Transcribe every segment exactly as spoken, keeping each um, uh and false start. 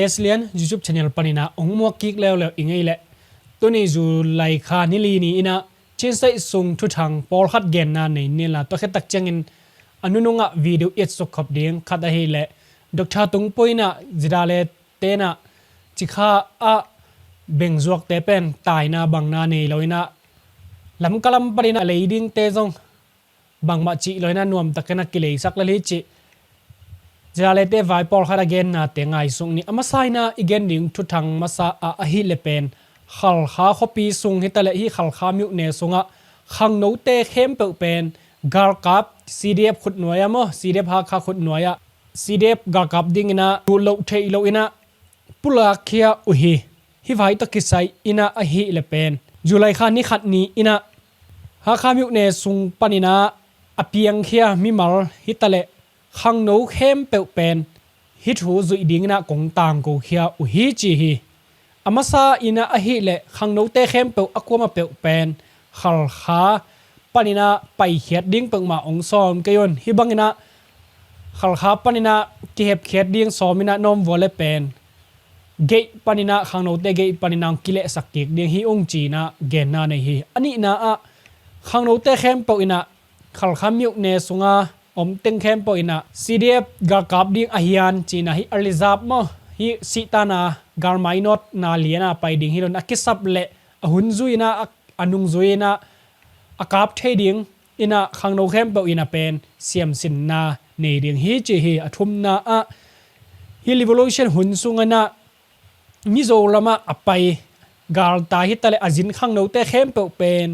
Eslian YouTube channel paninah ong muak kik leuleu i ngei leh, tuni July kha ni li ni inah Chin State sung thuthang pawlkhat genna nei ni la, tua khit tak ciangin a nunungah video i et suk khop ding. Khat ahih leh Doctor Tungpui inah Zidale tenah Cikha ah bengzuakte pen taina bangna nei lo inah Lamka lam paninah a lei dingte zong bangmah cih lo inah nuamtakin a kileisak lel hi cih Zidalete vai pawlkhat a gennate ngaisuk ni. A masa inah i gen ding thuthang masa ah ahih leh pen Khalkha khuapi sung hi taleh, hih Khalkha myone sungah khangnote khempeuh pen galkap C D F khutnuai ah maw, C D F Hakha khutnuai ah C D F galkap dinginah duh loh theih loh inah pulakkhia uh hi. Hih vai tawh kisai inah ahih leh pen July kha ni khat ni inah Hakha myone sung paninah a piangkhia mimal hi taleh khangno khempeuh pen hih thu zuih dinginah kong tangkokhia uh hi ci hi. A masa inah ahih leh khangnote khempeuh a kuamah peuh pen Khalkha paninah paikhiat ding peuhmah ong sawm kei un. Hih banginah Khalkha paninah kihepkhiat ding sawm inah nawmvua le pen gate paninah, khangnote gate paninah ong kilehsak kik ding hi ung ci inah genna nei hi. A nihna ah khangnote khempeuh inah Khalkha myone sunga om teng khempeuh inah C D F galkap ding a hian ci inah hih a reserve maw, hih sihtakna galmainawtna liana pai ding hi lo inah a kisap leh a hun zui inah a, a nung zui inah a kap thei ding inah khangno khempeuh inah pen siamsinna nei ding hi ci hi. A thumna ah hih revolution hun sung inah Mizo lamah a pai galtai hi taleh a zin khangnote khempeuh pen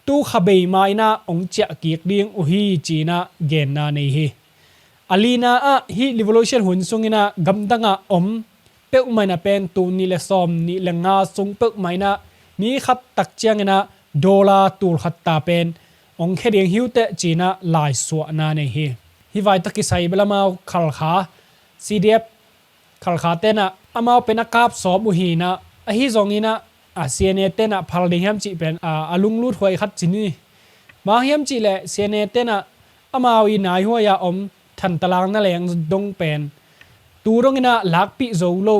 tu kha bei ma inah ong ciah kik ding uh hi ci inah genna nei hi. A lina ah hih revolution hun sung inah gamdangah om peuhmah inah pen tul nih le sawm nih le nga sung peuhmah inah ni khat tak cianginah dollar tul khat ta pen ong khia ding hi uh teh ci inah laisuahna nei hi. Hih vai tawh kisai bel amau Khalkha C D F Khalkha tenah amau pen a kap sawm uh hi inah, ahi zonginah a C N A tenah phal ding hiam cih pen a, a lunglut huai khat ci ni. Bang hiam cih leh C N A tenah amau i naihuai a om Thantalang Naleng dong pen tu donginah lakpih zo lo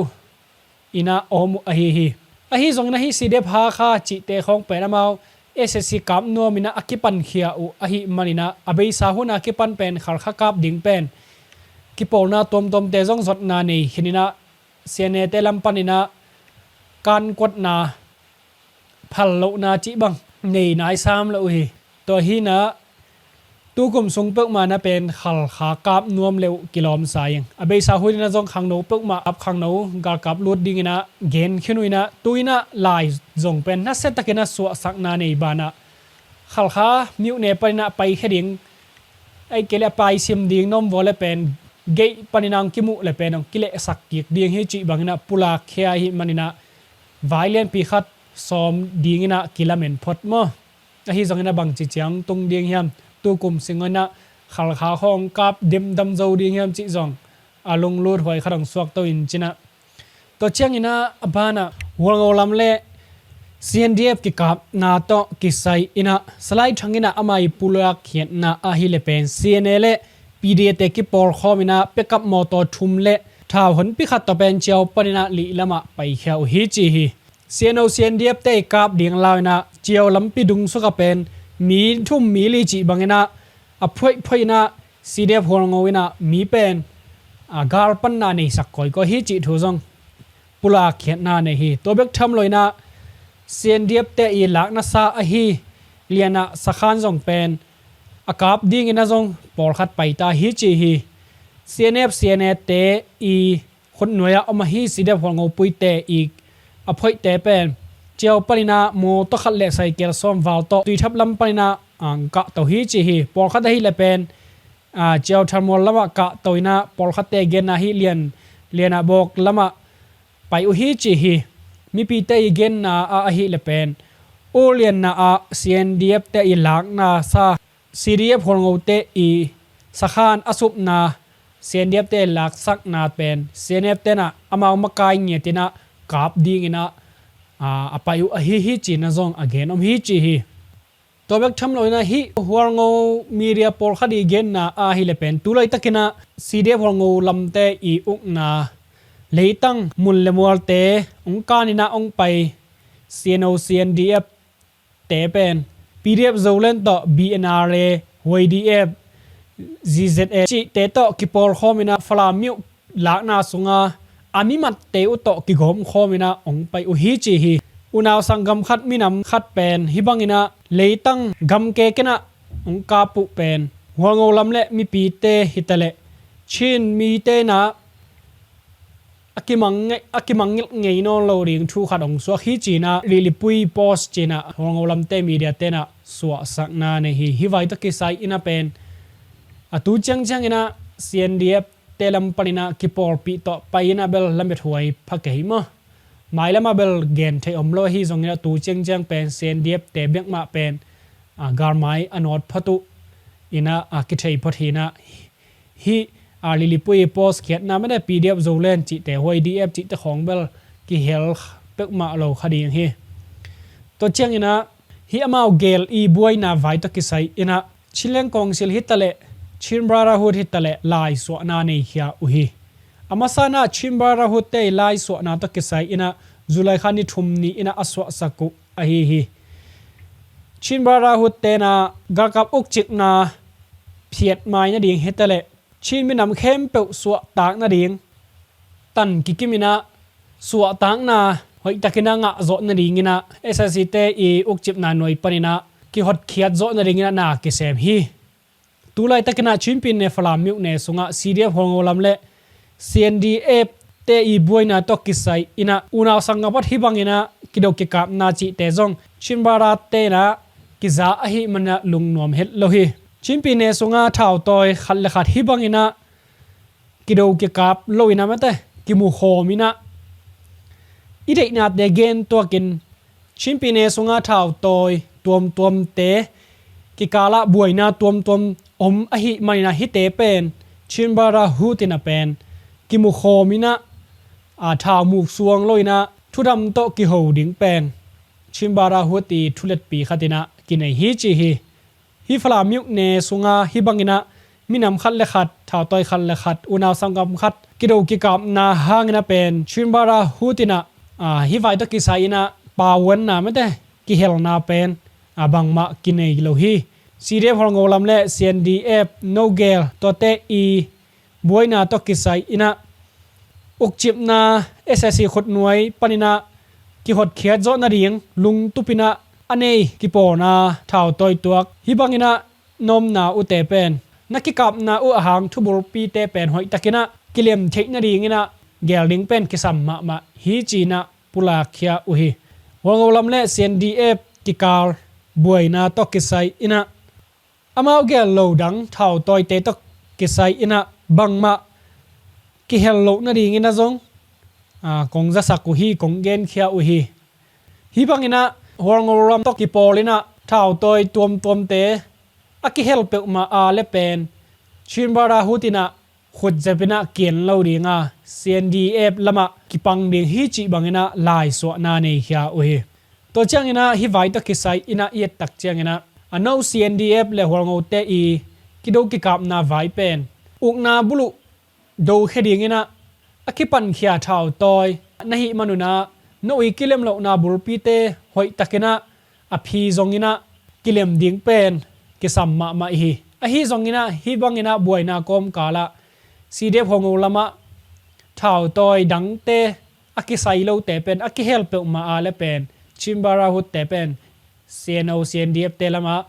inah om uh ahi hi. Ahi zonginah hih C D F Hakha cihte khawng pen amau S S C kap nuam inah a kipankhia uh ahih maninah a beisa hun a kipan pen Khalkha kap ding pen kipawlna tuamtuamte zong zotna nei khin inah C N A te lam paninah kankuatna phal lohna cih bang nei nai sam lo uh hi. Tua hi inah tukum sung peuhmah inah pen Khalkha kap nuam le uh kilawm sa ing. A beisa hun inah zong khangno peuhmah ap khangno galkap lut dinginah gen khin uh inah tu inah lai zong pen nasia takinah suahsakna nei banah Khalkha myone paninah paikhia ding ahih kei leh a paisim ding nawmvua le pen gate paninah ong kimuh le pen ong kilehsak kik ding hi cih banginah pulakkhia ahih maninah vai lianpi khat sawm dinginah kilamen phot maw. Ahi zonginah bangci ciang tung ding hiam, tukum sung inah Khalkha khawng kap dimdam zo ding hiam cih zong a lunglut huai khat ong suakto in cinah. Tua cianginah a banah Hualngo lam le C N D F kikapna tawh kisai inah Salai Thang inah ama i pulak khiatna ahih leh pen C N A le P D A te kipawlkhawm inah pickup mawtaw thum le thau honpi khat tawh pen Ciau paninah lih lamah paikhia uh hi ci hi. C N O C N D F te i kap ding lau inah Ciau lampi dung sukah pen mi thum mi li cih banginah a phuaihphuaih inah C D F Hualngo inah mi pen a galpanna neisak kawikawi hi cih thu zong pulak khiatna nei hi. Tua bek tham lo inah C N D F te i laknasa ahi lianah sakhan zong pen a kap dinginah zong pawlkhat paita hi ci hi. C N F C N A te i khutnuai ah om ahi C D F Hualngo puite i a phoihte pen Ciau paninah mawtaw khat le saikel sawm val tawh Tuithap lam paninah ang kahto hi ci hi. Pawlkhat ahih leh pen a, Ciau Thalmual lamah kahto inah pawlkhatte genna hih lian lianah bawk lamah pai uh hi ci hi. Mipite i genna ah ahih leh pen u lianna ah C N D F te i laknasa, C D F Hualngo te i sakhan a supna, C N D F te i laksakna pen C N F tenah amau makai ngiat inah kap dinginah a, a pai uh ahi hi cinah zong a gen om hi ci hi. Tua bek tham lo inah hih Hualngo media pawlkhat i genna ahih leh pen tu laitakinah C D F Hualngo lamte i ukna leitang mun le mualte hong kaninah hong pai C N O C N D F te pen P D F Zoland tawh B N R A, Y D F, Z Z A cihte tawh kipawlkhawm inah Falam myo lakna sunga a mimatte uh tawh kigawmkhawm inah hong pai uh hi ci hi. Unau sanggam khat minam khat pen hih banginah leitang gamkek inah hong kap uh pen Hualngo lam le mipite hitaleh Chin mite inah a kimang ngei, a kimangngilh ngei nawn lo ding thu khat hong suak hi cinah Lilliput Post cinah Hualngo lamte media tenah suahsakna nei hi. Hih vai tawh kisai inah pen a tu ciangciang inah C N D F te lam paninah kipawlpih tawh pai inah bel lamethuai pha kei maw? Mailamah bel gen theih om lo ahi zonginah tu ciangciang pen C N D F te bekmah pen a galmai a nawt phot uh inah a kithei phot hinah hih a Lilliput Post khiatna mete P D F Zoland cihte, Y D F cihte khawng bel kihel peuhmah lo kha ding hi. Tua cianginah hih amau gel i buaina vai tawh kisai inah Chinland Council hitaleh Chin Brotherhood hitaleh laisuahna neikhia uh hi. A masanah Chin Brotherhood te i laisuahna tawh kisai inah July kha ni thum ni inah a suahsak uh ahi hi. Chin Brotherhood tenah galkap ukcipna phiatmai nading hitaleh Chin minam khempeuh suahtak nading tan kikim inah suahtakna hoihtakinah ngah zawh nadinginah S S C te i ukcipna nuai paninah kihotkhiat zawh nadinginah na kisem hi. Tulaitakinah Chin pyine Falam myo ne sungah C D F Hualngo lam le C N D F te i buaina tawh kisai inah unau sanggam khat hih banginah kido kikapna cihte zong Chin Brother tenah kiza ahih manah lungnuam het lo hi. Chin pyine sungah thautawi khat le khat hih banginah kido kikap lo inah mete kimukhawm inah i deihnate gen tuakin Chin pyine sungah thautawi tuamtuamte kikalah buaina tuamtuam om ahih maninah hihte pen Chin Brotherhood inah pen kimukhawm inah a thau muk suang lo inah thudam tawh kiho ding pen Chin Brotherhood i thuletpi khat inah kinei hi ci hi. Hih Falam myo ne sunga hih banginah minam khat le khat, thautawi khat le khat, unau sanggam khat kido kikapna hanginah pen Chin Brotherhood inah a hih vai tawh kisai inah pauanna mete kihelna pen a bangmah kinei lo hi. C D F Hualngo lam le C N D F nogel tuate i buaina tawh kisai inah ukcipna S S C khutnuai paninah kihotkhiat zawh nading lungtup inah a nei kipawlna thautawi tuak hih banginah na omna uhte pen na kikapna uh a hang thubulpite pen hoihtakinah kilem theih nadinginah gel ding pen kisam mahmah hi cinah pulakkhia uh hi. Hualngo lam le C N D F kikal buaina tawh kisai inah amau gel lo dang thautawite tawh kisai inah bangmah kihel loh nadinginah zong a kong zasak uh hi, kong genkhia uh hi. Hih banginah Hualngo lam tawh kipawl inah thautawi tuamtuamte a kihel peuhmah a le pen Chin Brotherhood inah khutzep inah kian lo dinga C N D F lamah kipang ding hi cih banginah laisuahna neikhia uh hi. Tua cianginah hih vai tawh kisai inah i ettak cianginah a no C N D F le Hualngote i kido kikapna vai pen ukna buluh dokhia dinginah a kipankhia thautawi na hih manunah no i kilem lohna bulpite hoihtakinah a phi zonginah kilem ding pen kisam mahmah hi. Ahi zonginah hih banginah buaina kawmkalah C D F Hualngo lamah thautawi dangte a kisai lote pen a kihel peuhmah a le pen Chin Brotherhood te pen C N O C N D F te lamah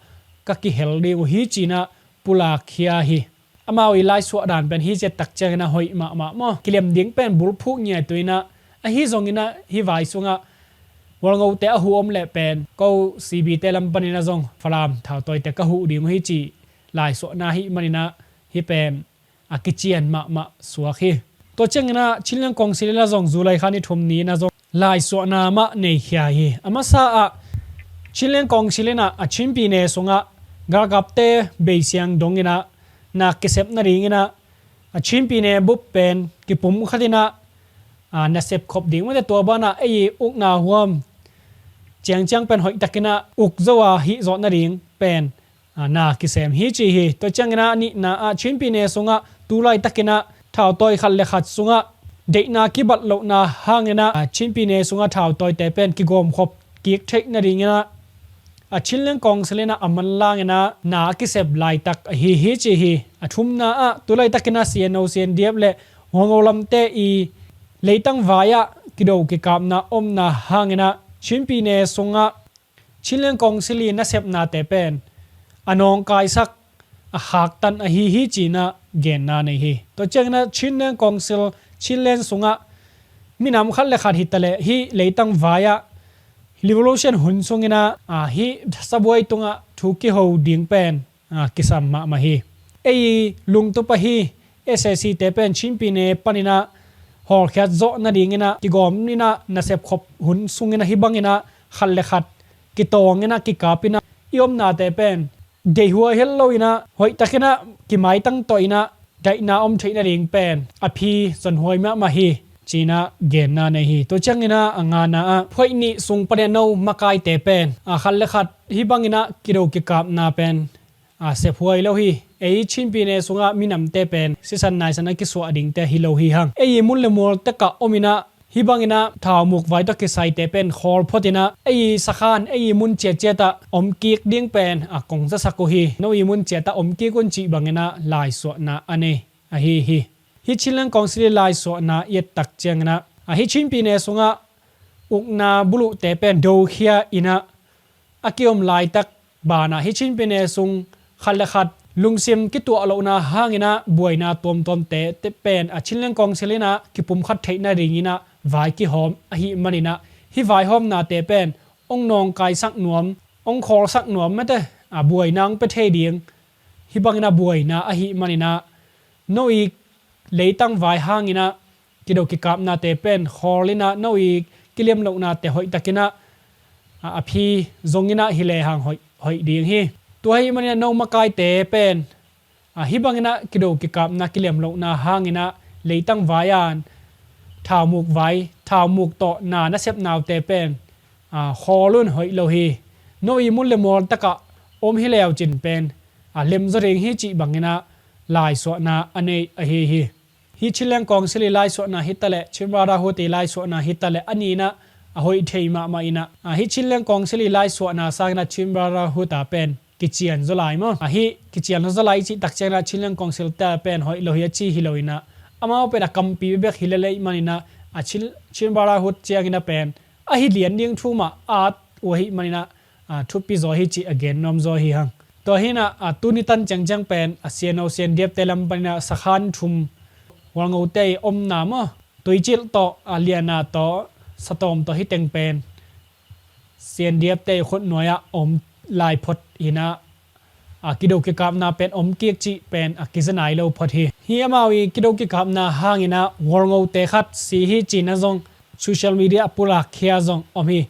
ka kihel ding uh hi cinah pulakkhia hi. Amau i laisuah dan pen hi ciattak cianginah hoih mahmah maw? Kilem ding pen bulphuh ngiat uh inah ahi zonginah hih vai sungah Hualngote a huh om leh pen ko C B te lam paninah zong Falam thautawite ka huh ding uh hi cih laisuahna hih maninah hih pen a kician mahmah suak hi. Tua cianginah Chinland Council inah zong July kha ni thum ni inah zong laisuahna mah neikhia hi. A masa ah Chinland Council inah a Chin pyine sungah galkapte beisiang donginah nak kisep nadinginah a Chin pyine bup pen kipum khatinah a nasep khop ding mate tua banah ei i ukna huam ciangciang pen hoihtakinah uk zo a hih zawh nading pen a na kisem hi ci hi. Tua cianginah a nihna ah Chin pyine sungah tulaitakinah thautawi khat le khat sungah deihna kibat lohna hangin ah, a, Chin pyine sungah thautawite pen kigawmkhop kik theih nadingin ah, a, Chinland Council in ah a manlangin ah na a kisep laitak ahi hi ci hi. A thumna ah, tu laitakin ah C N O, C N D F le Hualngo lamte i leitang vai-ah kido kikapna omna hangin ah Chin pyine sungah Chinland Council i nasepnate pen a nawngkaisak, a khaktan ahi hi ci-in ah genna nei hi. Tua ciangin ah Chinland Council, Chinland sungah minam khat le khat hi taleh hih leitang vai-ah revolution hun sungin ah, a, hih sabuai tungah thu kiho ding pen, a, kisam mahmah hi. Ei lungtup ahi S A C te pen Chin pyine panin ah hawlkhiat zawh nadingin ah kigawm in ah nasep khop hun sungin ah hih bangin ah khat le khat kitawng in ah kikap in ah i omnate pen deihhuai het lo in ah hoihtakin ah kimaitang tawh in ah daihna om theih nading pen a phi zonhuai mahmah hi ci-in ah genna nei hi. Tua ciangin ah a ngana ah, phuaih nih sung panin ah no makaite pen, a, khat le khat hih bangin ah kido kikapna pen, a, sephuai lo hi. Ei Chin pyine sungah minamte pen sisan naisan a kisuah dingte hi lo hi hang. Ei i mun le mual tekah om in ah hih bangin ah thaumuk vai tawh kisaite pen khawl phot in ah, ei i sakhan, ei i mun ciatciat ah om kik ding pen, a, kong zasak uh hi. No i mun ciat ah om kik un cih bangin ah laisuahna a nei ahi hi. Hih Chinland Council i laisuahna i et tak ciangin ah, a, hih Chin pyine sungah ukna buluhte pen dokhia in ah a kiom laitak banah hih Chin pyine sung khat le khat lungsim kituah lohna hangin ah buaina tuamtuamte te pen, a, Chinland Council in ah kipumkhat theih nadingin ah vai kihawm ahih manin ah hih vaihawmnate pen hong nawngkaisak nuam, hong khawlsak nuam mate, a, buaina hong pia thei ding hih bangin ah buaina ahih manin ah no i leitang vai hangin ah kido kikapnate pen khawl in ah no i kiliam lohnate hoihtakin ah, a, a phi zongin ah hi lehang hoih, hoih ding hi. Tua ahih manin ah no makaite pen, a, hih bangin ah kido kikapna kiliam lohna hangin ah leitang vai-an thaumuk vai, thaumuk tawh na nasep naute pen, a, khawl un, hoih lo hi. No i mun le mual tekah om hi leu cin pen, a, lemzaw ding hi cih bangin ah laisuahna a nei ahi hi. Hih Chinland Council i laisuahna hi taleh, Chin Brotherhood i laisuahna hi taleh, a nih in ah a hoih thei mahmah in ah, a, hih Chinland Council i laisuahna sangin ah Chin Brotherhood a pen kician zaw lai maw? A, hih kician zaw lai i cih tak ciangin ah Chinland Council te pen hoih lo hi a ci hi lo in ah, amau pen a kampi bekbek hi lel ahih manin ah, a, Chin, Chin Brotherhood ciangin ah pen a hi lian ding thu mah a at uh ahih manin ah, a, thupi zaw hi cih a gen nuam zaw hi hang. Tua hi in ah, a, tuni tan ciangciang pen, a, C N O, C N D F te lam panin ah sakhan thum Hualngote i omna maw, Tuicilh tawh, a, Liana tawh, Satawm tawh hih teng pen C N D F te i khutnuai ah om lai phot hi in ah, a, kido kikapna pen om kik cih pen a kiza nai lo phot hi. Hih amau i kido kikapna hangin ah Hualngote khat si hi ci-in ah zong social media a pulakkhia zong om hi.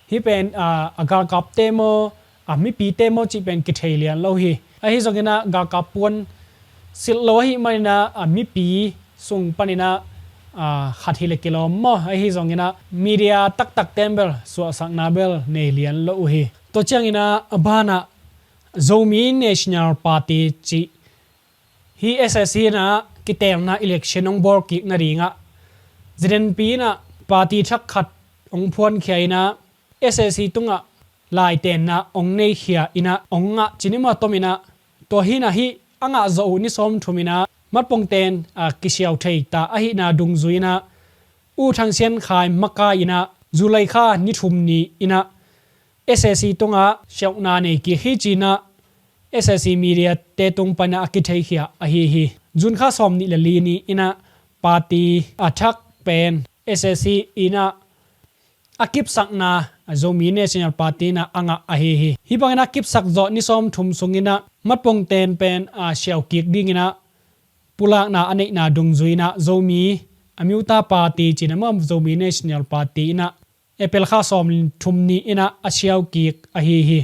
Hih pen, a, a galkapte maw, a, mipite maw cih pen kithei lian lo hi. Ahi zongin ah galkap puan silh lo ahih manin ah, a, mipi sung panin ah, a, khat hi leh kilawm maw, ahi zongin ah media taktak ten bel suahsakna bel nei lian lo uh hi. Tua ciangin ah a banah Zomi National Party cih hih S A C in ah kiteelna election hong bawl kik nadingah Z N P in ah party thak khat hong phuankhia in ah S A C tungah laitenna hong neikhia in ah hong ngah ci ni maw, tom in ah. Tua hi in ah hih a ngah zawh uh ni sawmthum in ah Matpongten, a, kisiau thei ta ahihna dungzui in ah U Thang Sian Khai makai in ah July kha ni thum ni in ah S A C tungah siauhna nei kik hi ci-in ah S A C media te tung panin ah a kitheikhia ahi hi. June kha sawm nih le li ni in ah party a thak pen S A C in ah a kipsakna, a, Zomi National Party in ah a ngah ahi hi. Hih bangin ah kipsak zawh ni sawmthum sungin ah Matpongten pen, a, siau kik dingin ah pulakna a neihna dungzui in ah Zomi Amyotha Party ci-in ah maw, Zomi National Party in ah April kha sawmthum ni in ah a siau kik ahi hi.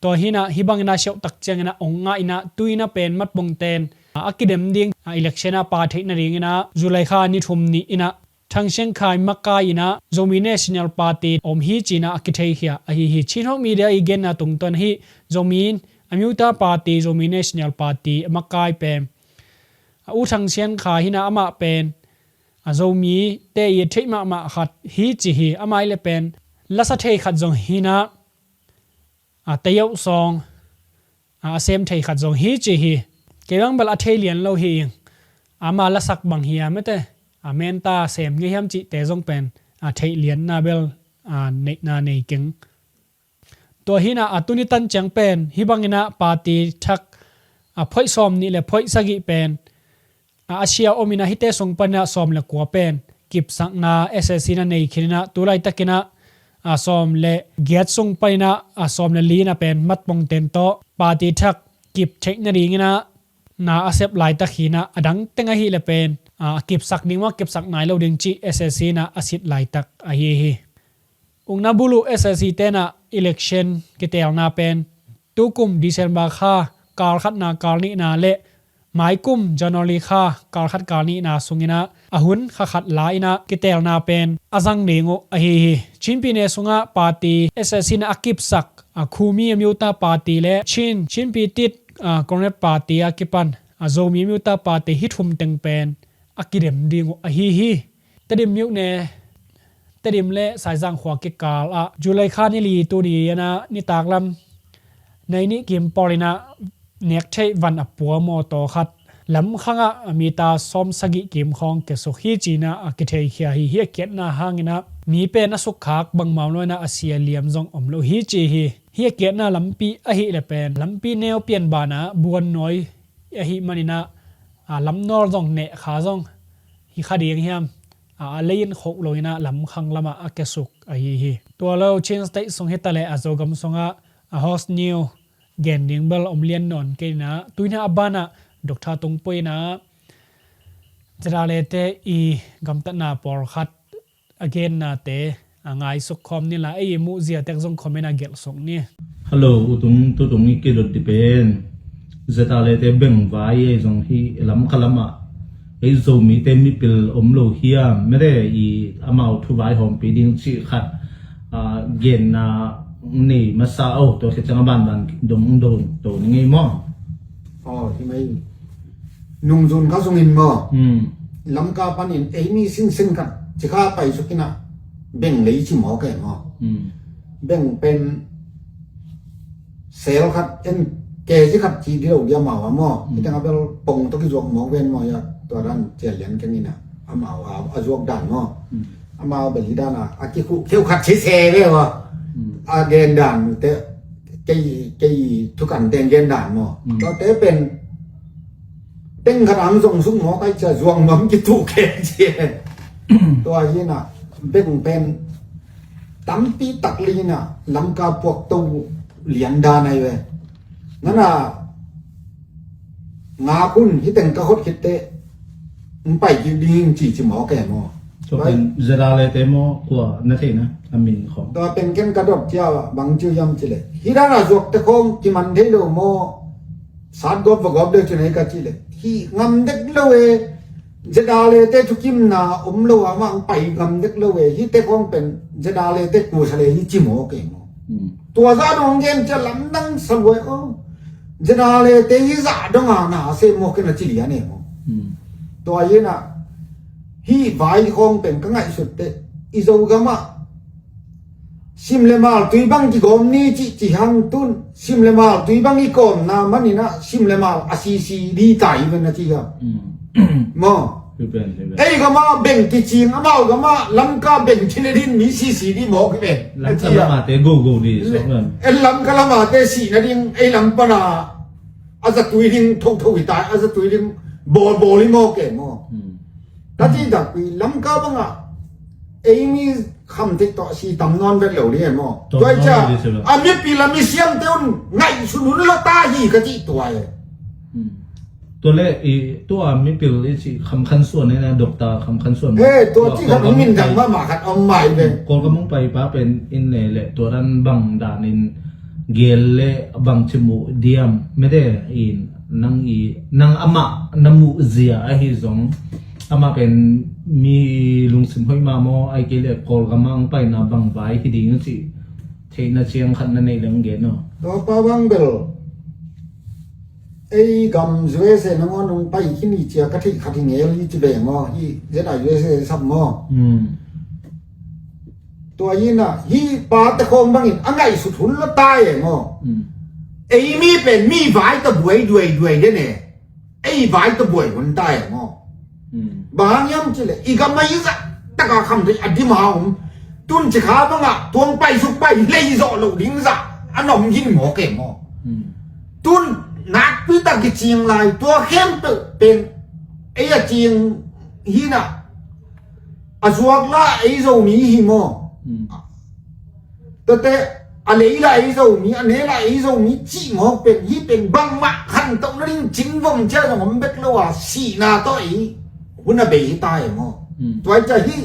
Tua hi in ah hih bangin ah siauh tak ciangin ah hong ngah in ah tu-in ah pen Matpongten, a, a kidem ding, a, election ah pha theih nadingin ah July kha ni thum ni in ah Thang Sian Khai makai in ah Zomi National Party om hi ci-in ah a kitheikhia ahi hi. Chin Hawk Media i genna tungtawn hih Zomi Amyotha Party, Zomi National Party a makai pen, a, U Thang Sian Khai hi in ah amah pen a Zomite i theih mahmah khat hi ci hi. Amah i le pen lasa thei khat zong hi na, a tayauh sawng a sem thei khat zong hi ci hi. Kei bang bel a thei lian lo hi ing. Ama lasak bang hi a mete a menta sem ngei hiam cihte zong pen a theih lianna bel a neihna nei keng. Tua hi na a tuni tan ciang pen hi bangin a party thak a phoih sawm nih le phoih sagih pen a, a sia om in a hite sung panin a sawm le kua pen kipsakna S A C in a nei khin in a tu laitakin a, a sawm le giat sung panin a, a sawm le li in a pen matpong ten tawh party thak kip theih nadingin a na a sep laitak hi na a dang teng ahi le pen a kipsak ding maw kipsak nai lo ding cih S A C in a a sit laitak ahi hi. Ukna bulu S A C tenah election kitelna pen tukum December kha kal khatna kal nihna le maikum January kha kal khat kal nihna sungin ah a hun kha khat la-in ah kitelna pen a zang ding uh ahi hi. Chin pyine sungah party S A C in ah a kipsak a Khumi Amyotha Party le Chin, Chin Pyitthit ah, Congress Party a kipan a Zomi Amyotha Party hi thum teng pen a kidem ding uh ahi hi. Tedim myone, Tedim le Saizang khua kikal ah July kha ni li tuni in ah nitaklam nai nih kim pawl in ah nek theih van a pua mawtaw khat lamkhang ah mita sawm sagih kim khawng kiasuk hi ci-in ah a kitheikhia hi. Hih a kiatna hangin ah mi pen a sukkhak bangmah om lo in ah a sia liam zong om lo hi ci hi. Hih a kiatna lampi ahih le pen lampi neu pian banah buannawi ahih manin ah a lamnawl zong neh kha zong hi kha ding hiam? A, a lei in khoh lo in ah lamkhang lamah a kiasuk ahi hi. Tua lo Chin State sung hi ta leh a Zogam sungah a host new gen ding bel om lian nawn kei in ah tu in ah a banah Doctor Tungpui in ah Zedale te i gamtatna pawlkhat a gennate a ngaisuk khawm ni la, ei i muh zia tek zong comment ah gelh suk ni. Hello, u tung tu tung i kidot di pen Zedale te beng vai ei zong hi lam ka lamah ei Zomite mipil om lo hiam mete i amau thu vai hawmpi ding cih khat, a, genna nei masa o, tua khit ciang a banban dong dong to ni ngei maw? Aw, hi mai. Nungzun ka zungin maw? Hmm. Lamka panin eimi sinsen khat cikha paisuk in ah beng lei ci maw kei maw? Hmm. Beng pen sel khat en kezi khat ci di lo dia maw a maw? Hmm. Hi teng a bel pong tawh kizuak maw ven maw ya tua dan cia lian keng in ah amau a, a zuak dan maw? Hmm. Amau bel hi dan a, a kikhuh kheu khat ci se ve maw? Hmm. A gen dan te kei, kei thukan teng gen dan maw? Hmm. Tua te pen teng khat ang zong suk maw kai cia zuang nuam kituh kei ci. Tua hi in ah beng pen tampi tak li in ah Lamka puak to lian dan ai ve. Nana ngak un hi teng ka khot khit teh ng pai kik ding ci ci maw kei maw? Tua pen Zedale te maw kua na theihna a min khawng? Tua pen ken ka dot cia bang ci uh hiam ci leh hi dan a zuak te khawng kiman thei lo maw? Sat gawp va gawp deuh ci nei ka cih leh hi ngam dek lo e. Zedale te thukimna om lo a mah ang pai ngam dek lo e. Hi te khawng pen Zedale te kusa le hi ci maw kei maw? Hmm. Tua zah dong gen cia lamdang sa luai aw. Zedale te hi zah dong a na se maw kei na ci lian e maw? Hmm. Tua hi in ah hi vai khawng pen ka ngaihsut te i Zogam ah sim le mal tui bang kigawm ni cih ci hang tun sim le mal tui bang i kawmna manin ah sim le mal a sisi di tai ven na ci ga. Hmm. Maw? Hi pen, hi pen. Ei gam ah beng kicing amau gam ah Lamka beng ci le din mi sisi di maw kei pen. Lamka lamate go go di sawk lam. En Lamka lamate sih nading ei lam pana a zatui ding thotho hi tai a zatui ding bawlbawl hi maw kei maw? Hmm. Ka ci dak pi Lamka bangah eimi khamtheih tawh si tam nawn vet lo ding e maw? Tua hi cia a mipil a misiamte un ngaihsun un lo ta hi ka cih tua e. Hmm. Tua le i tua mipil i cih Kham Khan Suan e na, Doctor Kham Khan Suan. He, tua cih khat hong min dang mahmah khat om mai ve. Kawlgam hong pai pa pen in ne le tua dan bang danin gel le bang ci muh diam mete in nang i nang amah na muh zia ahi zong amah pen mi lungsim hoih mah maw ai kei le Kawlgam ah hong paina bang vai hi ding cih theihna ciang khat na neih leng gen aw. Tua pa bang bel Ei gam U S A nangawn hong pai khin hi cia ka theih khat hi ngel hi ci ve maw, hi Z I U S A sap maw? Tua hi na, hi pa te khawng bangin a ngaihsut hun la tai e maw? Ei mi pen mi vai ta buai duai duai den e. Ei vai ta buai hun tai e maw? Bang hang hiam cih leh i gam a i zah taka kham thei a dim a om. Tun ci kha bangah tuang pai suk pai lei zawh loh ding zah a nom gin mawk e maw? Tun nakpi tak i cing lai tua khempeuh pen ei a cing hi na, a zuak la ei Zomi hi maw? Tate a lei la ei Zomi, a ne la ei Zomi cih mawk pen hi pen bangmah khantoh nading cingvom cia zong om bek lo a sihna tawh ei hun a bei hi ta e maw? Tua hi cia hi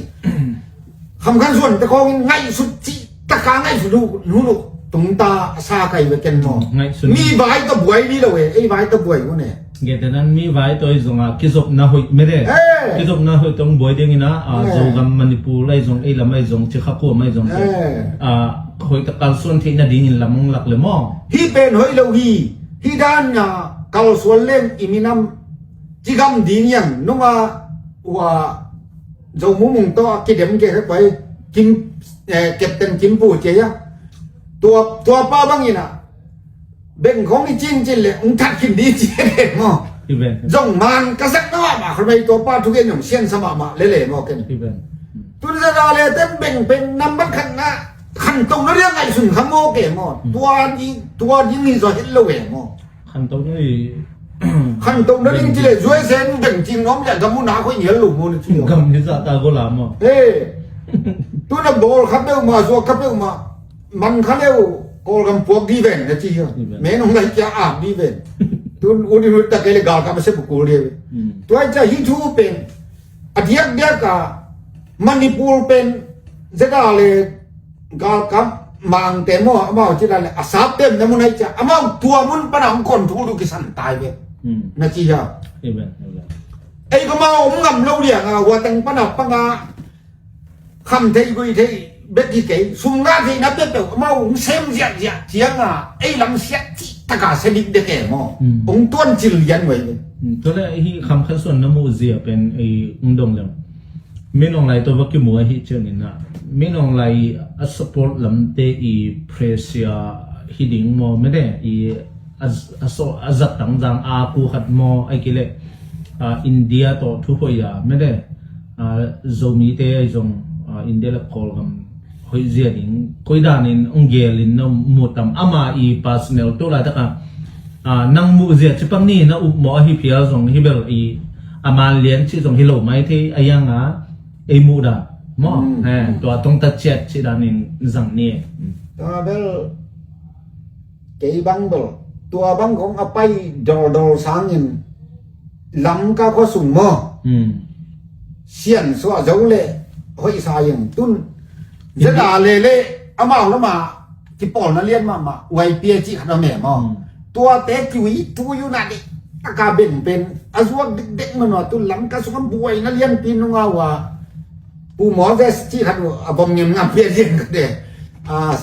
Kham Khan Suan te khawngin ngaihsut cih taka ngaihsut hun uh tungta a sa kai ve ken maw? Mi vai ta buai li lo e, ei vai ta buai hun e. Gete nan mi vai tawi zong a kizopna hoih mede. Kizopna hoih tong buai dingin a Zogam Manipur lai zong ei lam ai zong cikha kuam ai zong hoih tak kalsuan theih nadingin lam ong lak le maw? Hi pen hoih lo hi. Hi dan a kalsuan leng i minam kigam ding yang nunga ua Zo Mung Mung tawh a kidem ke he pai Kim, Captain Kim Pu cia ya. Tua pa bangin a beng khawng i cin cin le ung that khin di ci he maw? Zong man ka sak na mahmah khat bai tua pa thugen zong sian sa mahmah lele maw ken. Tun zada le ten beng pen nambat khat na khantoh na riang ngaihsun kha maw ke maw? Tua ding hi zaw het lo e maw? Khantoh na ding ci le zuai sen beng cing nawm le gam uh na khoi ngial lo maw na ci lo. Gam hi zah ta go la maw? Tun a bawl kha peuhmah zuak kha peuhmah man kha leu Kawlgam puak di ven na ci hi. Men hong lai kia ak di ven. Tun ut in ut ta kei le galkap a sep uh kul di ven. Tua hi cia hi thu pen a diakdiak a Manipur pen zeda le galkap mangte maw amau ci dan le a saptem na mun ai cia amau tua mun pana hong kon thu du kisan tai ve. Na ci hi a. Ei kama om ngam lo liang a huateng pana panga kham thei gui thei bek hi kei sum ngah theihna peuhpeuh amau hong sem ziahziah cianga ei lam siat cih taka sia dikdek e maw? Hong tuancil lian uh ahi ve. Tua le hi Kham Khan Suan na muh zia pen ei hong dong leng Min Aung Hlaing tawh va kimu ahi ciangin ah Min Aung Hlaing a support lamte i pressure hi ding maw mede i a, a, so, a zat tangzang a ku khat maw ai kile India tawh thu hoih a mede Zomite ai zong India le Kawlgam hoih zia ding koi danin ong gelin na mutam ama i personal tu laitaka nang muh zia cipang ni na upmawh ahi phial zong hi bel i a man lian cih zong hi lo mai thei a ianga ei muh dan maw? Tua tongta ciat cih danin zang ni. Tua bel kei bang bel tua bang kong a pai doldol sangin lam ka khua sung maw? Sian suah zo le hoih sa ing tun zeda lele amau lama kipawlna lian mahmah Y P A cih khat a meh maw? Tuate kiui tui uh na dih taka beng pen a zuak dikdek manua tun lam ka sungah buaina lianpi nunga uh a Pu Moses cih khat uh a vom ngemngam pia lian khat e.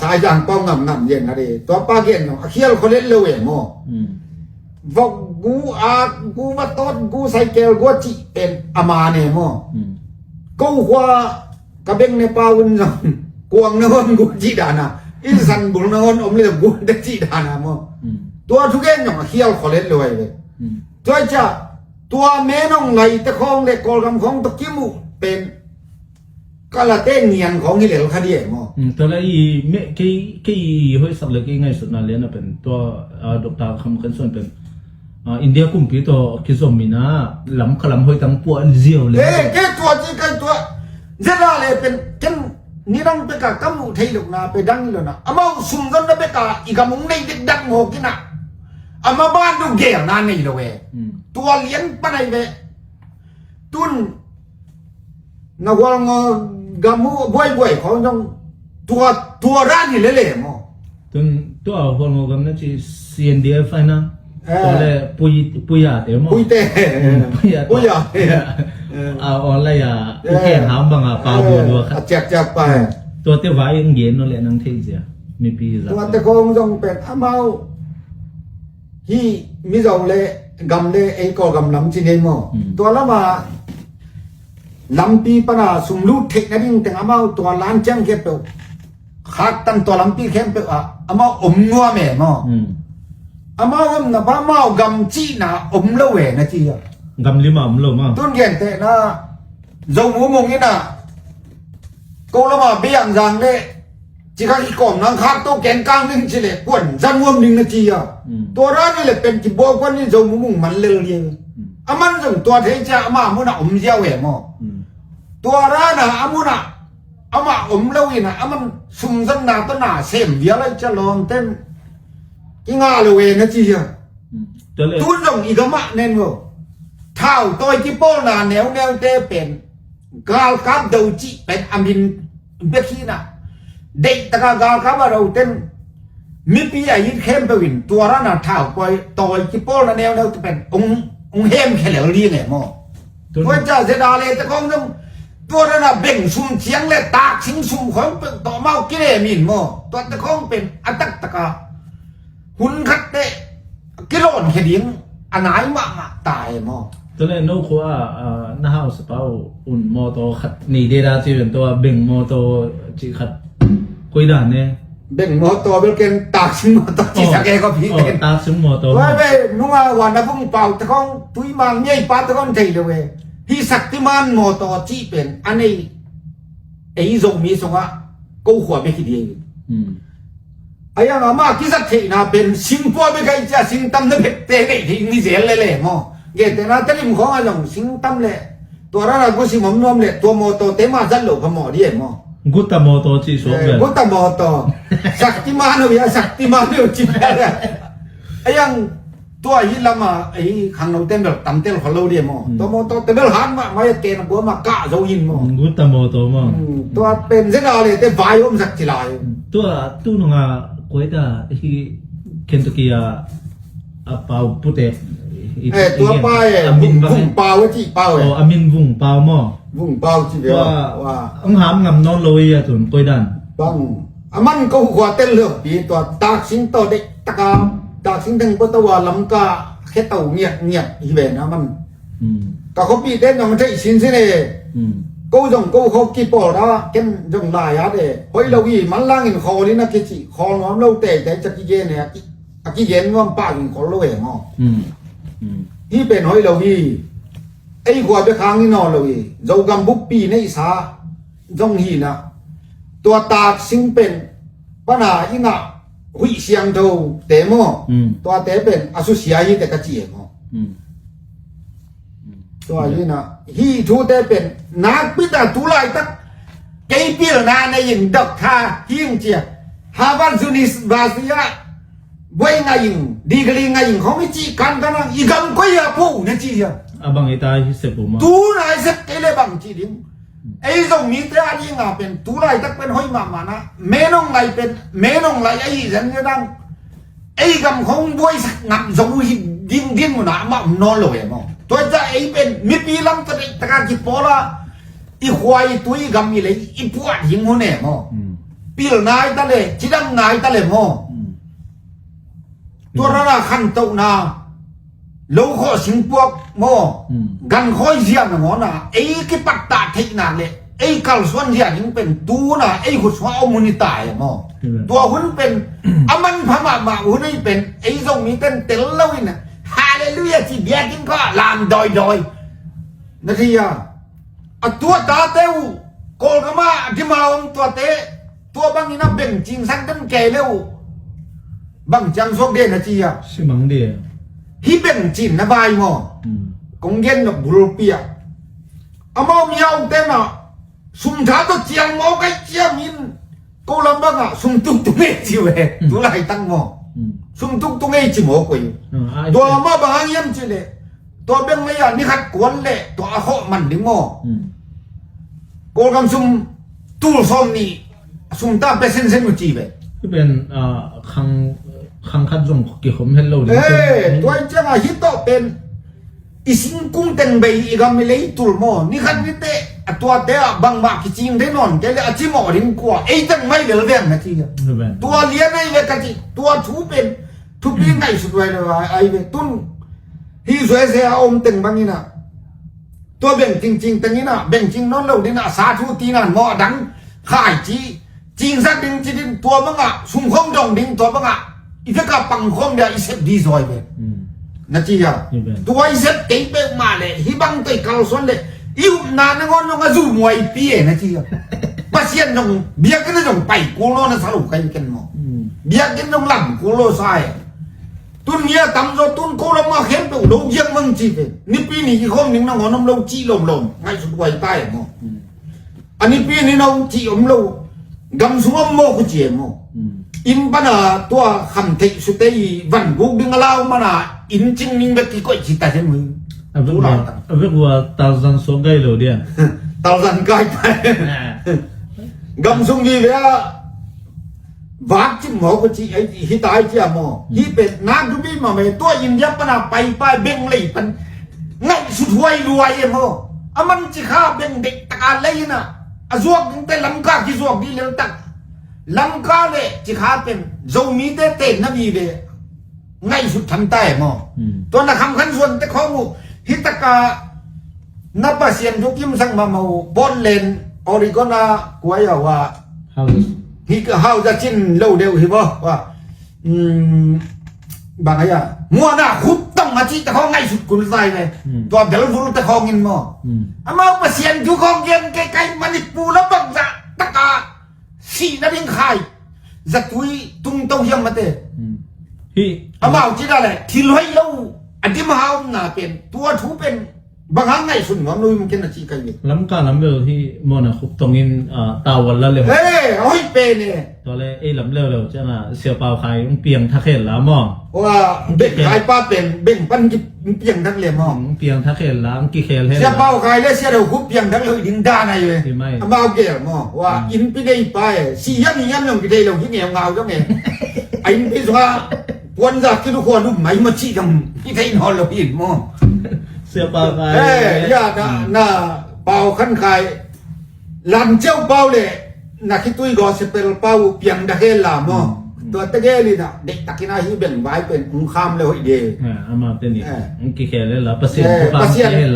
Saizang pau ngamngam lian khat e. Tua pa gen nong a khial khualet lo e maw? Vok gu ak gu va tawt gu saikel gu a cih pen a man e maw? Ko khua ka beng ne pa un zong kuang na hon gu cih dana insan bul na hon om le gu de cih dana maw? Tua thugen nong a khial khualet lo ai ve. Tua cia tua menong lai te khawng le Kawlgam khawng tawh kimuh pen kalate nian khawng hi lel kha di e maw? Tua la i meh kei kei hoihsak le kei ngaihsutna lian a pen tua Doctor Kham Khan Suan pen India kumpi tawh kizom ina lam khalam hoih tang puah ziau le. Kei tua ci kai tua zeda le pen ken nidang peka ka muh thei lohna pe dang lona amau sumzonna peka i gam ung nei dekdak mawkina ama ban dong gelna nei lo e. Tua lian panai ve. Tun na hualngo gam uh buaibuai khawng zong tua tua ran hi lele maw? Tun tua hualngo gam na ci C N D F ai na. Tua le pui pui a te maw? Pui te. Pui a pui a. A online a ukhen ham bang a pa bua dua khat. A ciak ciak pa. Tua te vai ing gen no le nang thei zia mipi za. Tua te khawng zong pen amau Hih Mizo le gam le ei Kawlgam lam ci nei maw? Hmm. Tua lama lampi pana sum lut theih nading teng amau tua lan ciang khempeuh, khaktan tua lampi khempeuh ah amau om nuam e maw? Hmm. Amau omna pa amau gam cihna om lo e na ci a. Gam lima om lo maw? Tun gentehna Zo Mu Mung in ah ko lama Biang Zang le Cikha kikawm nang khak to kenkang ding ci le kuan zan huam ding na ci a. Mm. Tua rana le pen kibuak kuan in Zo Mu Mung man lel ding. Mm. A man zong tua thei cia ama munah om ziau e maw? Mm. Tua rana a munah amah om lo in ah a man sumzanna tawh na sem vial ai cia lawmten kinga lo e na ci a. Mm. Tua le tun zong i gamah nen lo. Thau tawi kipawlna neuneute pen galkap do cih pen a min bek hi na. Deihtaka galkap a do ten mipi a it khempeuh in tua rana thau tawi kipawlna neuneute pen ung, ung hem khelel ding e maw? Tua ca zeda le te khong zong tua rana beng sum ciang le taksing sum khong peuh tawh mau kilem in maw? Tua te khong pen a taktaka hun khat teh kilawn khia ding a nai mahmah ta e maw? Tua le no khua, ah, na hausa pa uh un mawtaw khat nei deda ci ven tua beng mawtaw ci khat koi dan ne? Beng mawtaw bel ken taksing mawtaw ci sak e ko pi ten. Taksing mawtaw. Tua be nunga wana vung pau te kong tui mang miai pa te kong thei le we. Hi Saktiman mawtaw ci pen a nei ei Zomi sungah ko khua bek hi ding. Hmm. A yang ama kizat theihna pen singpua bek ai cia singtam na bek te neih ding ni zel lele maw? Gentehna Tedim khawng a zong singtam le tua rana gusim om nuam le tua mawtaw te mah zat lo phamawh ding e maw? Guta mawtaw cih suak vel. Guta mawtaw. Saktiman uh ya Saktiman uh cih vel. A yang tua hi lama ei khangno ten bel tamtel khol lo ding maw? Hmm. Tua mawtaw te bel han mah mai a ken a bua mah kah zo hin maw? Hmm, guta mawtaw maw? Hmm, tua pen zena le te vai om sak ci lai. Hmm, tua tu nunga koi ta hi Kentucky a a pau putek. Eh, tua pa e, a min vung pau a ci pau e. Oh, a min vung pau maw? Vung pau ci ve. Tua ang ham ngam nawn lo i a tun koi dan. Bang. A man ko khua tel lo pi tua taksing to dek taka taksing deng bota wa lam ka khe tau ngiat ngiat hi ve na man. Hmm. Ka khopi te nong thei sin sin e. Hmm. Ko zong ko khok ki pol da ken zong lai a de. Hoi lo i man lang in khol in a kici khol nuam lo te te chak ki gen e a ki a kigen nuam pah in khol lo e maw? Hmm. Hmm. Hi pen hoi lo hi. Ei khua bek hang in aw lo hi. Zogam bukpi neihsa zong hi na. Tua taksing pen pana i ngah huih siangtho te maw? Hmm. Tua te pen a susia hi te ka ci e maw? Hmm. Tua hi na, hi thu te pen nakpi ta tu laitak kei pilna nei in doctor hi ing cia Harvard University ah buai ngai ing degree ngai ing khong i cih kankan ang i gam koi a pu na ci hia. A bang i ta hi sep pu ma. Tu na i sep kei le bang ci ding. Ei zong mi te a ding a pen tu laitak pen hoi mahmah na menong lai pen menong lai a hi zen ne dang. Ei gam khong buaisak ngam zo hi ding ding una amah um nawn lo e maw? Tua ca ei pen mipi lam ta deih taka kipawl a i khua i tui i gam i lei i puah ding hun e maw? Hmm. Pil nai ta le cidam nai ta le maw? Hmm. Tua rara khantohna lo khawh singpuak maw? Hmm. Gan khawi ziam na ngawna ei kipattah theihna le ei kalsuan zia ding pen tuna ei khut sungah om hun hi ta e maw? Amen. Tua hun pen a manpha mahmah hun ei pen ei Zomi ten tel loin Halleluiah ci biakinn khawh lam dawidawi. Na thei a, a tua tate uh Kawlgam ah a dima om tuate tua bangin a beng cingsan kan kei le uh bang ciang suak de na ci a. Simang de. Hi beng cin na vai maw? Hmm. Kong gen na bulpi a. Amau miau tena sum tha to ciang maw kai ciam in ko lam bang a sum tuk tu ngei ci ve. Hmm. Tu lai tang maw? Hmm. Sum tuk tu ngei ci maw koi. Hmm, ai tua se. Ma bang ang yam ci le. Tua beng ngei a ni khat kuan le tua a khawh man ding maw? Hmm. Kawlgam sum tul sawm ni sum ta pe sen sen mu ci ve. Pen, ah, khang, khang khat zong kikhom het lo ding. Eh, tua in ciang a hi tawh pen i singkung teng bei i gam i lei tul maw? Ni khat ni te a tuate ah bangmah kicing de nawn te le a ci mawh ding kua ei teng mai lel veng na ci. Amen. Tua lian ei ve ka ci tua thu pen Thupi ngaihsut huai lo a, ai ve tun. Hi zuai se a om teng bangin ah, tua bengcing cing tengin ah, bengcing nawn lo ding ah, sa thu tinan maw, a dang khai ci, cingsak ding ci ding, tua bangah sungkhawng dong ding, tua bangah i vekah pangkhawng dia i sep di zawi ve. Na ci a, tua i sep kei peuhmah leh hih bang tei kalsuan leh i upna nangawn zong a zu muaipi e, na ci a. Pasian zong biakinn a zong pai kul lo na sa lo kai ken maw. Biakinn zong lam kul lo sa e. Tun ni a tamzaw tun ko lam a khempeuh lo giak mang ci ve. Nipi ni kikhawm ning nangawn om lo cih lomlom ngaihsut huai ta e maw. A nipi ni nong cih om lo, gam sung om maw ko ci e maw. Inn pana tua kham theih sute i van guk ding a lau mana inn cing ning bek kikoih ci ta hen maw. A vek ua, a vek ua thousand suak gai lo dia. Thousand kai ta e. Gam sung vive a vak cim maw ko ci, hita ai cia maw. Hih pen nak dupi mah mei, tua India pana paipai beng lei pan ngaihsut huai luai e maw. A man cikha beng deih taka lei inah a zuak dingte Lamka kizuak dih leltak. Lamka le cikha pen Zomite tenna vive ngaihsut tham ta e maw. Tua na kham khan zuante khawng uh hih taka na Pasian thu kimsak mahmah uh Portland, Oregon a kuai a uh a. Hau za cin lo deuh hi maw. Bang a ia muana khup tong a cihte khawng ngaihsut kul zai ve. Tua belvul te khawng in maw. Amau Pasian thu khawng gen kei kai Manipur la bangzah taka sihna ding khai zatui tungto hiam mate. Hih amau ci dah le thil hoih lo a dim a ha omna pen tua thu pen bang hang ngaihsun nuam lo hi mungkin a ci kai ve. Lamka lam bel hih mawna khup tongin tawal la le. He a hoih pen e. Tua le ei lam leuleu cianga Sia Pau Khai hong piang thak hel la maw. Wa beng khai pa pen beng pan ki piang thak le maw. Hong piang thak hel la hong kikhel hel la. Sia Pau Khai le Sia Dau Khup piang thak le hoih ding dan ai ve. Amau gel maw wa innpi nei pa e si hiam hi hiam zong kithei lo hi ngeu ngau zong e. A innpi zong a puanza kilu khua lum mai ma cih zong kithei nawn lo hi maw. Sia Pau Khai. He ya na na Pau Khan Khai. Lam Ciau Pau le na khitui gospel pau piang da hel la maw. Tua tegel inah deihtakin a hih beng vai pen hong kham le hoih de. Amau te ni hong kikhel hel la Pasian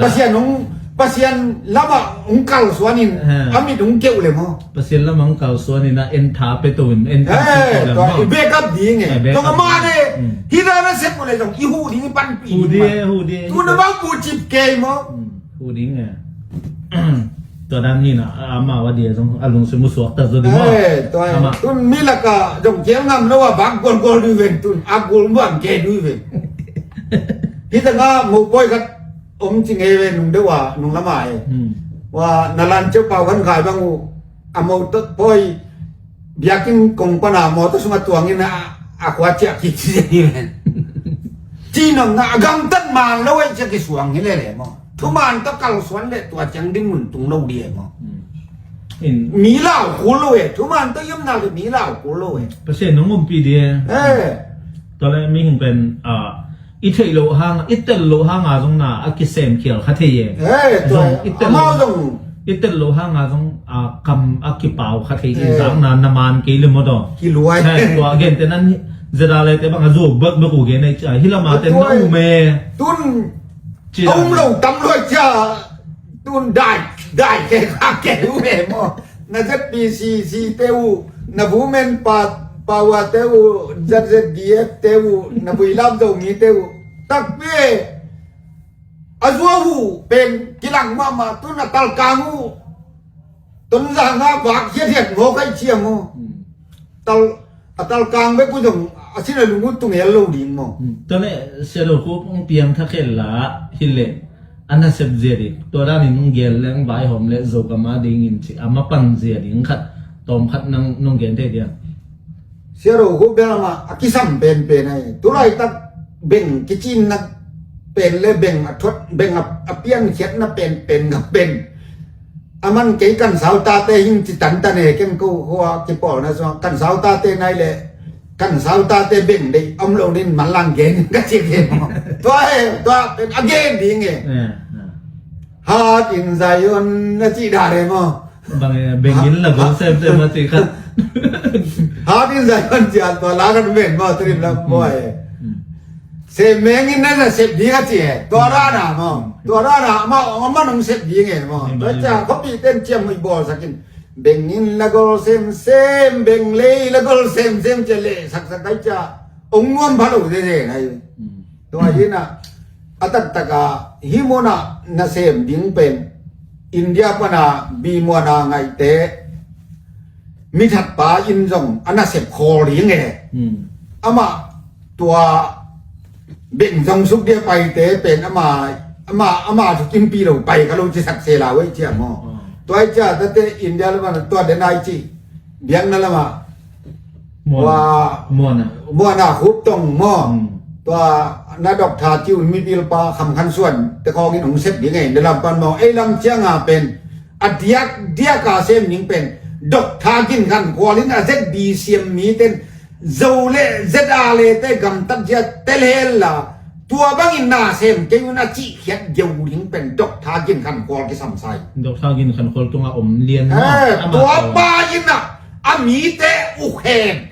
Pasian hong Pasian lamah hong kalsuanin a mit hong keuh le maw. Pasian lamah hong kalsuanin a en tha pe to in en tha pe to le maw. I backup ding e. Tong a ma le hih na na sep uh le zong i hu ding i panpih ding ma. Hu ding e, hu ding e. Tuna bang pu cip kei maw. Hu ding e. Tua dan hi na amau a dia zong a lungsim uh suakta zo ding maw. Tua amah tun mi laka zong kial ngam lo a bak gualgual dui ven tun a gul muang ke dui ven. Hita nga mopawi khat om ci ngei ve nung deuh a nung lama e. Wa na Lam Ciau Pau Khan Khai bang uh a mopawi biakinn kong pana mawtaw sungah tuangin a khua ciah kik ci hi ven. Cinamna a gamtat man lo aih ciah kisuang hi lele maw. Thuman tawh kalsuan le tua ciang ding mun tung lo di e maw. Mi lau kul lo e thuman tawh iamna le mi lau kul lo e. Pasian nong umpi di e. Tua le mihing pen i theih loh hanga i tel loh hanga zong na a kisemkhial kha thei e. Zong i tel loh hanga zong a kam a kipau kha thei i zangna na man kei le maw daw. Kiluai. Tua gente nan zeda le te bang a zuau bek bek uh gen ei cia hi lama te na um e. Tun a um lo tam luai cia. Tun dai dai ke kha ke uh e maw. Na Z P C C te uh na women pa pawa te uh Z Z D F te uh na builam zo mi te uh takpi e. A zuau uh pen kilang mahmah tun a talkang uh. Tonzang a vak hiathiat maw kai cia maw. Tal a talkang bek uh zong a sin a lung uh tung el lo ding maw. Tale sia lo khup hong piang thak hel la hileh a nasep zia ding tua danin hong gel leng vaihawm le Zogam a dingin ci a mapan zia ding khat tawm khat nang nong gen thei dia. Sia lo khup bel amah a kisam penpen ai tulaitak beng kicinna pen le beng a thot beng a piankhiatna penpen ngap pen. A man kei kan sautate hing ci tantan e ken ko khua kipawlna sungah kan sautate nai le kan sautate beng deih om lo nin manlang gen ka ci ke maw. Tua e tua pen a gen ding e. Hat in Zion na ci dan e maw. Bang e beng in la gol sem sem a ci khat. Hat in Zion ci a tua la kan beng maw trim la maw e. Sem meng in na na sep ding a ci e. Tua rana maw. Tua rana amah, amah nong sep ding e maw. Tua cia khuapite in ciam i bawlsak in. Beng in la gol semsem, beng lei la gol semsem cia lehsaksak ai cia. Ong nuam pha lo zeze nai. Tua hi na. A taktak a hi mawna na sem ding pen. India pana bi muana ngaihte. Mi thatpa in zong a nasep khawl ding e. Amah tua beng zong suk dia paite pen ama, ama, ama thu kimpi lo pai ka lo ci sak se la wei cia maw. Tua i cia tate India lamah tua den ai ci. Biakna lamah. Muana. Muana khup tong maw. Tua na Doctor Ciu mipil pa Kham Khan Suan te khawng in hong sep ding e. Na lam pan maw. Ei lam cianga pen a diak diaka sem ning pen Doctor Gin Khan Khual in a Z B C M mi ten Zo le Z A le te gamtat zia tel hel la tua bangin na sem kei un a cihkhiat geu ding pen Doctor Gin Khan Khual kisam sai. Doctor Gin Khan Khual tunga om lian. Tua pa in a mite ukhen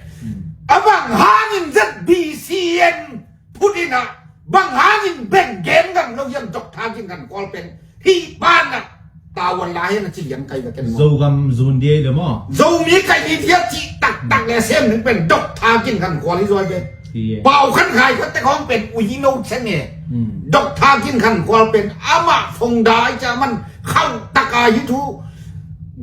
a bang hangin Z B C M phut in a bang hangin beng gen gam lo hiam Doctor Gin Khan Khual pen hih pan a tavuan la hen a ci lian kai ka ken maw. Zogam zun dia le maw. Zomi kai ni dia ci taktak le sem ning pen Doctor Gin Khan Khual hi zuai ve. Pau Khan Khai kha te khawng pen uhi no cheng e. Doctor Gin Khan Khual pen ama fong dai ca man khau taka hi thu.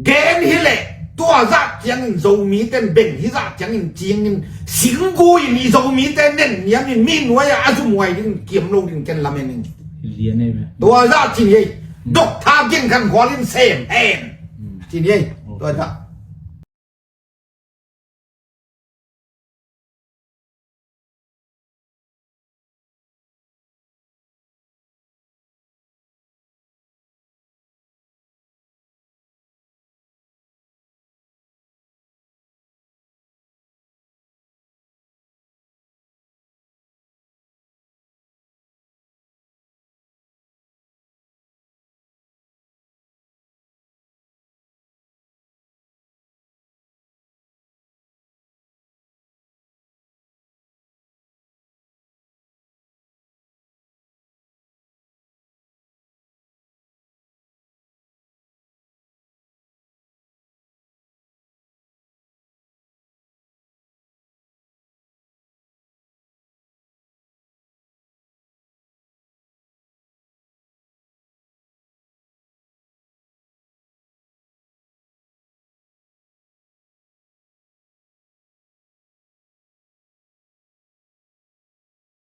Gen hi le tua zah ciangin Zomi ten beng hi zah ciangin cingin singgu in i Zomi ten nen niamin mi nuai a a zumuai ding kiam lo ding ken lamen in. Tua zah cin hi ei. Doctor Gin Khan Khual in sem hen. Cin hi ei. Tua zah.